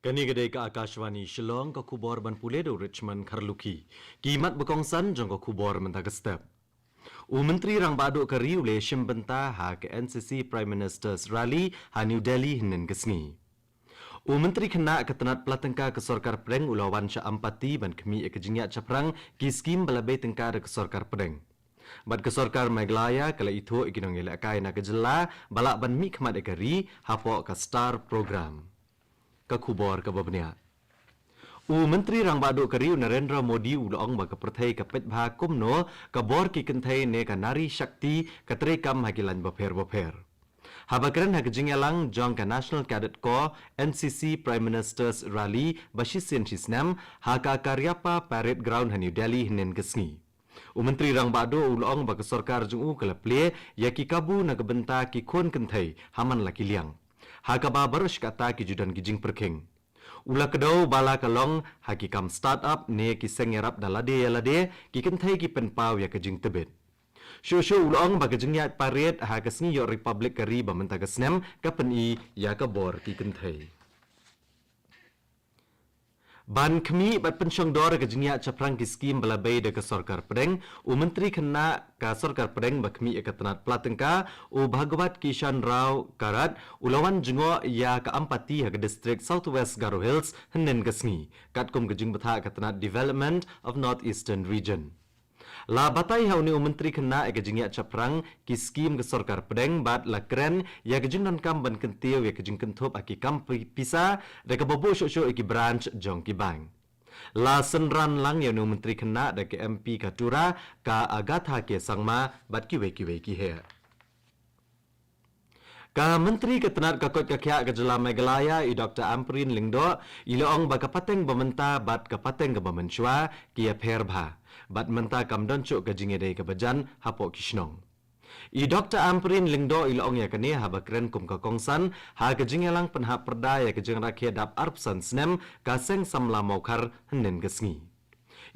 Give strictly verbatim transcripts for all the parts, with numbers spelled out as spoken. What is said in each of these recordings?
Kane ka dei ka Akashvani Shillong, ka khubor ban pule da u Richmond Kharlukhi. Ki mat ba kongsan jong ka khubor mynta ka step. U Myntri Rangbah Duh ka ri u la shim bynta ha ka N C C Prime Minister's Rally ha New Delhi hynnin ka sngi. U Myntri Khynnah ka tnat pla tyngka ka sorkar pdeng u la wan sha Ampati ban khmih ïa ka jingïaid shaphrang ki skim ba la bei tyngka da ka sorkar pdeng. Bad ka sorkar Meghalaya ka la ithuh ïa ki nongïalehkai na ka jylla ba lah ban mihkhmat ïa ka ri hapoh ka Star Program. Ka khubor kaba bniah. U Myntri Rangbah Duh ka ri u Narendra Modi u la ong ba ka pyrthei ka peit bha kumno ka bor ki kynthei ne ka Nari Shakti ka treikam ha ki lain bapher bapher. Haba kren ha ka jingïalang jong ka National Cadet Corps N C C Prime Minister's Rally ba shisien shisnem ha ka Cariappa Parade Ground ha New Delhi hynnin ka sngi, u Myntri Rangbah Duh u la ong ba ka sorkar jong u ka la plie ïa ki kabu na ka bynta ki khun kynthei ha man la ki liang, ha kaba baroh shi katta ki ju don ki jingpyrkhing. U la kdew ba la ka long ha ki kam start-up ne ki seng ïarap da lade ïa lade, ki kynthei ki pynpaw ïa ka jingtbit. Shuh shuh u la ong ba ka jingïaid parade ha ka sngi ïoh Republic ka ri ba mynta ka snem ka pyni ïa ka bor ki kynthei. Ban khmih bad pynshongdor ka jingïaid shaphrang ki skim ba la bei da ka sorkar pdeng, u Myntri Khynnah ka sorkar pdeng ba khmih ïa ka tnat pla tyngka, u Bhagwat Kishan Rao Karat, u la wan jngoh ïa ka Ampati ha ka district South West Garo Hills hynnin ka sngi, katkum ka jingbthah ka tnat Development of North Eastern Region. La batai ha une u Myntri Khynnah ïa ka jingïaid shaphrang ki skim ka sorkar pdeng bad la kren ïa ka jingdonkam ban kyntiew ïa ka jingkynthup ha ki kam pi-, pisa da kaba buh shuh shuh ïa ki branch jong ki bank. La synran lang ïa une u Myntri Khynnah da ka M P ka Tura, ka Agatha K Sangma bad kiwei kiwei ki heh. Ka Myntri ka tnat ka koit ka khiah ka jylla Meghalaya, i Doctor Ampareen Lyngdoh, i la ong ba ka pateng ba mynta bad ka pateng kaba mynshuwa ki ïapher bha, bad mynta kam don shuh ka jingïadei kaba jan hapoh ki shnong. I Doctor Ampareen Lyngdoh i la ong ïa kane haba kren kum ka kongsan ha ka jingïalang pynhap pyrda ïa ka jingrakhe dap arphew san snem ka Seng Samla Mawkhar hynnin ka sngi.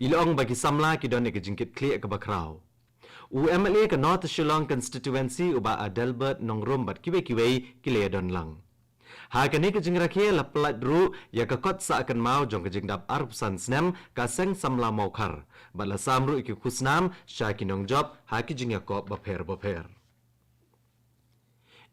I la ong ba ki samla ki don ïa ka jingkitkhlieh kaba khraw. U M L A ka North Shillong Constituency u Bah Adelbert Nongrum bad kiwei kiwei ki la ïadon lang. Ha kane ka jingrakhe la pyllait ruh ïa ka kot sah kynmaw jong ka jingdap arphew san snem ka Seng Samla Mawkhar, bad la sam ruh ïa ki khusnam sha ki nongjop ha ki jingïakop bapher bapher.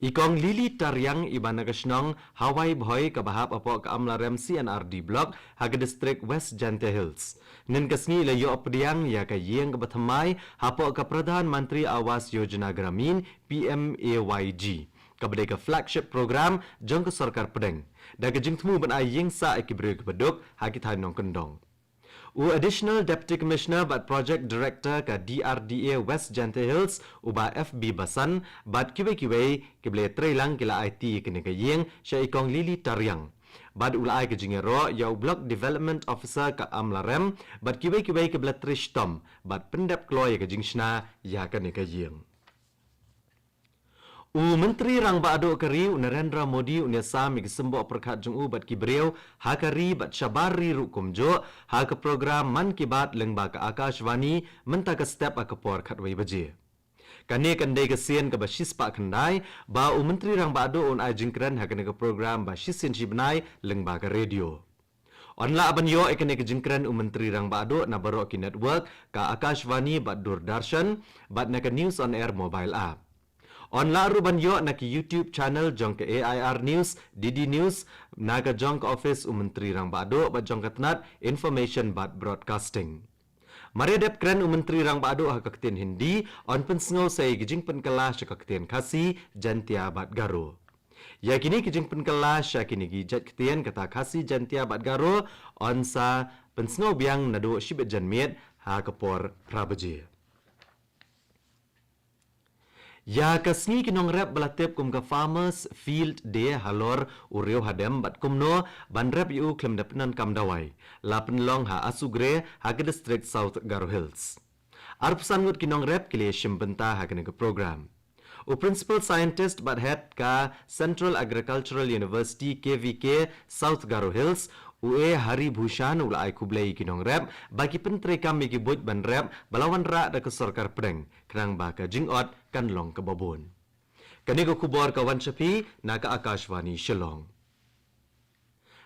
I Kong Lily Tariang iba na ka shnong Hawai Bhoi kaba hap hapoh ka Amlarem C and R D Block ha ka district West Jaintia Hills, hynnin ka sngi la ïoh pdiang ïa ka ïing kaba thymmai hapoh ka Pradhan Mantri Awas Yojana Gramin, P M A Y G, kaba dei ka flagship program jong ka sorkar pdeng, da ka jingthmu ban ai ïing sah ïa ki briew kiba duk ha ki thaiñ nongkyndong. U Additional Deputy Commissioner bad Project Director ka D R D A West Jaintia Hills, u Bah F B Basan, bad kiwei kiwei kiba la ïatreilang ki la aiti ïa kane ka ïing sha i Kong Lily Tariang. Bad u la ai ka jingïaroh ïa u Block Development Officer ka Amlarem bad kiwei kiwei kiba la trei shitom bad pyndep kloi ïa ka jingshna ïa kane ka ïing. U Myntri Rangbah Duh ka ri u Narendra Modi un ïasam ïa ki symboh pyrkhat jong u bad ki briew ha ka ri bad shabar ri ruh kumjuh ha ka program Mann Ki Baat lyngba ka Akashvani mynta ka step ha ka por khatwei baje. Kane kan dei ka sien kaba shispah khyndai ba u Myntri Rangbah Duh un ai jingkren ha kane ka program ba shisien shi bnai lyngba ka radio. Yn lah ban ïoh ïa kane ka jingkren u Myntri Rangbah Duh na baroh ki network, ka Akashvani bad Doordarshan, bad na ka News on Air mobile app. Yn lah ruh ban ïoh na ki YouTube channel jong ka A I R News, D D News, na ka jong ka office u Myntri Rangbah Duh bad jong ka tnat Information bad Broadcasting. Mar ïa dep kren u Myntri Rangbah Duh ha ka ktien Hindi, yn pynsngew sa ïa ki jingpynkylla sha ka ktien Khasi, Jaintia bad Garo. Ïa kine ki jingpynkylla sha kine ki jait ktien kata Khasi, Jaintia bad Garo, yn sa pynsngew biang naduh shibit janmiet ha ka por phra baje. Ïa ka sngi ki nongrep ba la tip kum ka Farmers Field Day halor u riew hadem bad kumno ban rep ïa u khlem da pyndonkam dawai, la pynlong ha Asugre ha ka district South Garo Hills. Arphew san ngut ki nongrep ki la shim bynta ha kane ka program. U Principal Scientist bad Head ka Central Agricultural University, K V K, South Garo Hills, u A Hari Bhushan u la ai khublei ïa ki nongrep ba ki pyntreikam ïa ki buit ban rep ba la wanrah da ka sorkar pdeng, khnang ba ka jingot kan long kaba bun. Kane ka khubor ka wan sha phi na ka Akashvani Shillong.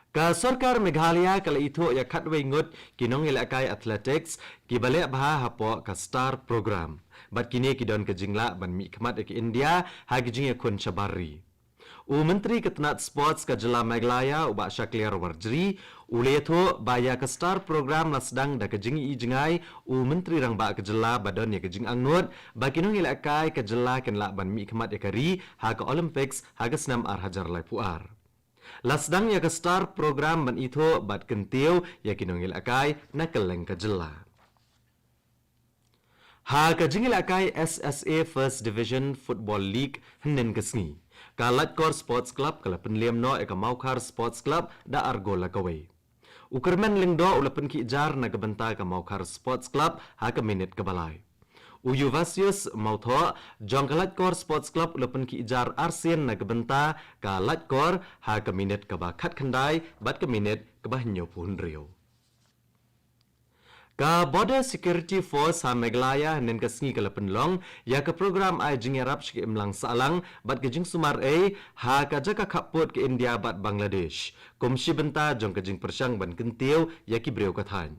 Ka sorkar Meghalaya ka la ithuh ïa khatwei ngut ki nongïalehkai athletics kiba leh bha hapoh ka STAR program. Bad kine ki don ka jinglah ban mihkhmat ïa ka India ha ki jingïakhun shabar ri. U Myntri ka tnat Sports ka jylla Meghalaya, u Bah Shakliar Warjri, u la ïathuh ba ïa ka STAR program la sdang da ka jingïohi jngai u Myntri Rangbah ka jylla ba don ïa ka jingangnud ba ki nongïalehkai ka jylla kin lah ban mihkhmat ïa ka ri ha ka Olympics ha ka snem ar hajar laiphew ar. La sdang ïa ka STAR program ban ithuh bad kyntiew ïa ki nongïalehkai na kylleng ka jylla. Ha ka jingïalehkai SSA First Division Football League hynnin ka sngi, ka Laitkor Sports Club ka la pynliem noh ïa ka Mawkhar Sports Club da ar gol la kawei. U Kyrmen Lyngdoh u la pynkhih jar na ka bynta ka Mawkhar Sports Club ha ka minit kaba lai. U Yuvasius Mawthoh jong ka Laitkor Sports Club u la pynkhih jar arsien na ka bynta ka Laitkor ha ka minit kaba khatkhyndai bad ka minit kaba hynñiewphew hynriew. Ka Border Security Force ha Meghalaya hynnin ka sngi ka la pynlong ïa ka program ai jingïarap sha ki imlang sahlang bad ka jingsumar ei ha ka jaka khappud ka India bad Bangladesh, kum shi bynta jong ka jingpyrshang ban kyntiew ïa ki briew ka thaiñ.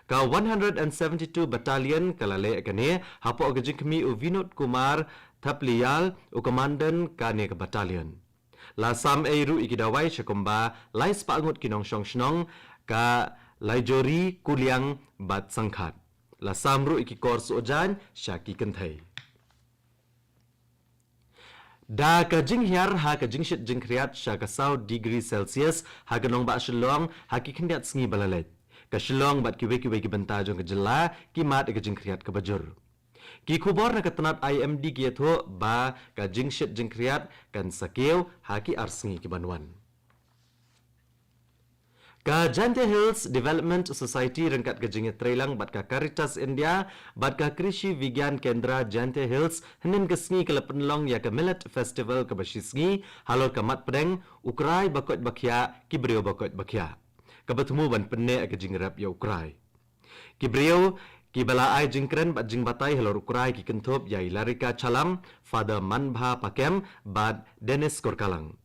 Ka one hundred and seventy-two Battalion ka la leh kane hapoh ka jingkhmih u Vinod Kumar Thapliyal, u Commandant kane ka battalion. La sam ei ruh ïa ki dawai sha kumba lai spah ngut ki nongshong shnong ka Laijori, Kuliang bad Sangkhat. La sam ruh ïa ki kor suh jaiñ sha ki kynthei. Da ka jinghiar ha ka jingshit jingkhriat sha ka saw degree Celsius ha ka nongbah Shillong ha ki khyndiat sngi ba la leit, ka Shillong bad kiwei kiwei ki bynta jong ka jylla ki mad ïa ka jingkhriat kaba jur. Ki khubor na ka tnat I M D ki ïathuh ba ka jingshit jingkhriat kan sa kiew ha ki ar sngi ki ban wan. Ka Jaintia Hills Development Society ryngkat ka jingïatreilang bad ka Caritas India bad ka Krishi Vigyan Kendra Jaintia Hills hynnin ka sngi ka la pynlong ïa ka Millet Festival kaba shi sngi halor ka mat pdeng U Krai ba koit ba khiah, ki briew ba koit ba khiah, kaba thmu ban pynneh ïa ka jingrep ïa U Krai. Ki briew kiba la ai jingkren bad jingbatai halor U Krai ki kynthup ïa i Larika Chalam, Father Manbha Pakem bad Dennis Korkalang.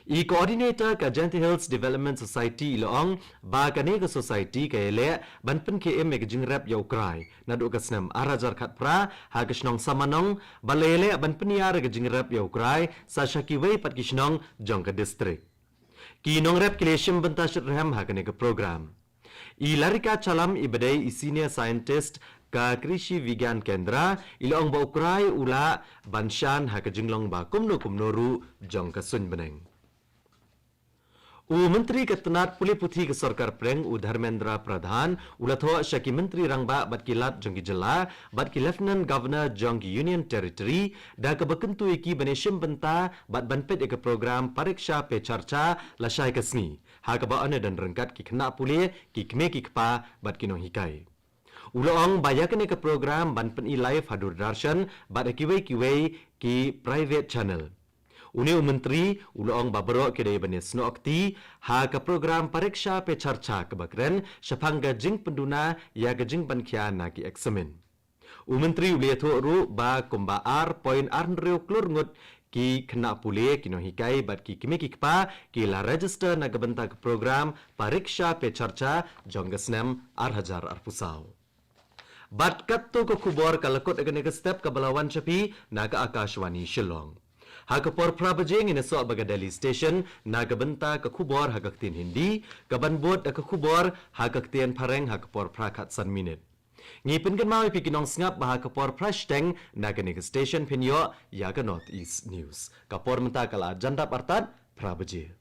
I Coordinator ka Jaintia Hills Development Society i la ong ba kane ka society ka ïaleh ban pynkhie im ïa ka jingrep ïa U Krai naduh ka snem ar hajar khatphra ha ka shnong Samanong, ba la ïaleh ban pynïar ïa ka jingrep ïa U Krai sa sha kiwei pat ki shnong jong ka district. Ki nongrep ki la shim bynta shitrhem ha kane ka program. I Larika Chalam iba dei i Senior Scientist ka Krishi Vigyan Kendra i la ong ba U Krai u lah ban shan ha ka jinglong ba kumno kumno ruh jong ka suiñ bneng. U Myntri ka tnat pule puthi ka Sorkar Pdeng u Dharmendra Pradhan u la thoh sha ki Myntri Rangbah bad ki Lat jong ki jylla bad ki Lieutenant Governor jong ki Union Territory da kaba kyntu ïa ki ban ïashim bynta bad ban peit ïa ka program Pariksha Pe Charcha lashai ka sngi, ha kaba yn don ryngkat ki khynnah pule, ki kmie ki kpa bad ki nonghikai. U la ong ba ïa kane ka program ban pyni live ha Doordarshan bad ha kiwei kiwei ki private channel. Une u Myntri u la ong ba baroh ki dei ban ïasnoh kti ha ka program Pariksha Pe Charcha kaba kren shaphang ka jingpynduna ïa ka jingpynkhia na ki eksamin. U Myntri u la ïathuh ruh ba kumba ar point ar hynriew klur ngut ki khynnah pule, ki nonghikai bad ki kmie ki kpa ki la register na ka bynta ka program Pariksha Pe Charcha jong ka snem ar hajar arphew saw. Bad katto ka khubor ka la kut ha kane ka step kaba la wan sha phi na ka Akashvani Shillong. Ha ka por phra baje ngin ïasoh bad ka Delhi Station na ka bynta ka khubor ha ka ktien Hindi, kaban bud da ka khubor ha ka ktien Phareng ha ka por phra khatsan minit. Ngi pynkynmaw ïa phi ki nongsngap ba ha ka por phra shiteng na kane ka station phin ïoh ïa ka North East News. Ka por mynta ka la jan dap artat phra baje.